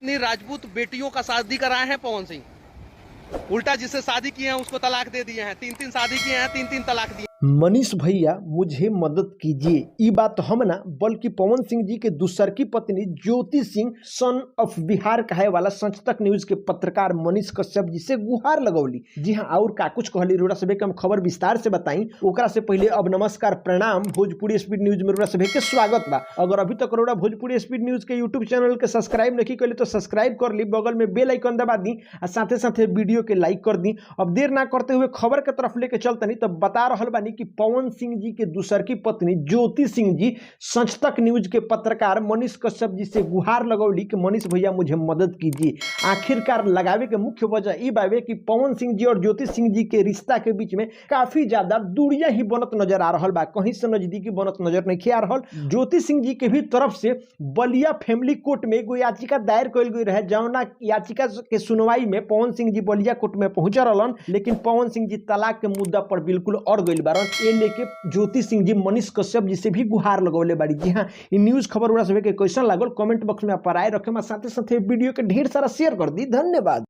अपनी राजपूत बेटियों का शादी कराए हैं पवन सिंह। उल्टा जिससे शादी किए हैं उसको तलाक दे दिए हैं। तीन तीन शादी किए हैं, तीन तीन तलाक दिए। मनीष भैया, मुझे मदद कीजिए। ई बात हम ना, बल्कि पवन सिंह जी के दूसर की पत्नी ज्योति सिंह सन ऑफ बिहार कहे वाला संचतक न्यूज के पत्रकार मनीष कश्यप जी से गुहार लगौली। जी हाँ, और का कुछ कहली, रोरा सभे के हम खबर विस्तार से बताई। ओकरा से पहले अब नमस्कार, प्रणाम। भोजपुरी स्पीड न्यूज में रोरा सभे के स्वागत बा। अगर अभी तक रोरा भोजपुरी स्पीड न्यूज के यूट्यूब चैनल के सब्सक्राइब नहीं कैले तो सब्सक्राइब कर ली, बगल में बेल आइकन दबा दी आ साथे साथे वीडियो के लाइक कर दी। अब देर ना करते हुए खबर के तरफ लेके चलतनी। तब बता रहल बानी कि पवन सिंह जी के दूसर की पत्नी ज्योति सिंह जी संचतक न्यूज के पत्रकार मनीष कश्यप जी से गुहार लगौली कि मनीष भैया, मुझे मदद कीजिए। आखिरकार लगावे के मुख्य वजह ई बावे कि पवन सिंह जी और ज्योति सिंह जी के रिश्ता के बीच में काफी ज्यादा दूरियां ही बनत नजर आ रहल बा, कहीं से नजदीकी बनत नजर नहीं आ रहल। ज्योति सिंह जी के भी तरफ से बलिया फैमिली कोर्ट में एगो याचिका दायर कइल गई रहे, जौना याचिका के सुनवाई में पवन सिंह जी बलिया कोर्ट में पहुंचल रहलन, लेकिन पवन सिंह जी तलाक के मुद्दा पर बिल्कुल अड़ गइल बारन। ए लेके ज्योति सिंह जी मनीष कश्यप जी से भी गुहार लगौले बाड़ी। जी हाँ, ई न्यूज खबर उड़ा सभी के कैसन लागल, कमेंट बॉक्स में आप राय रखे, साथे साथे वीडियो के ढेर सारा शेयर कर दी। धन्यवाद।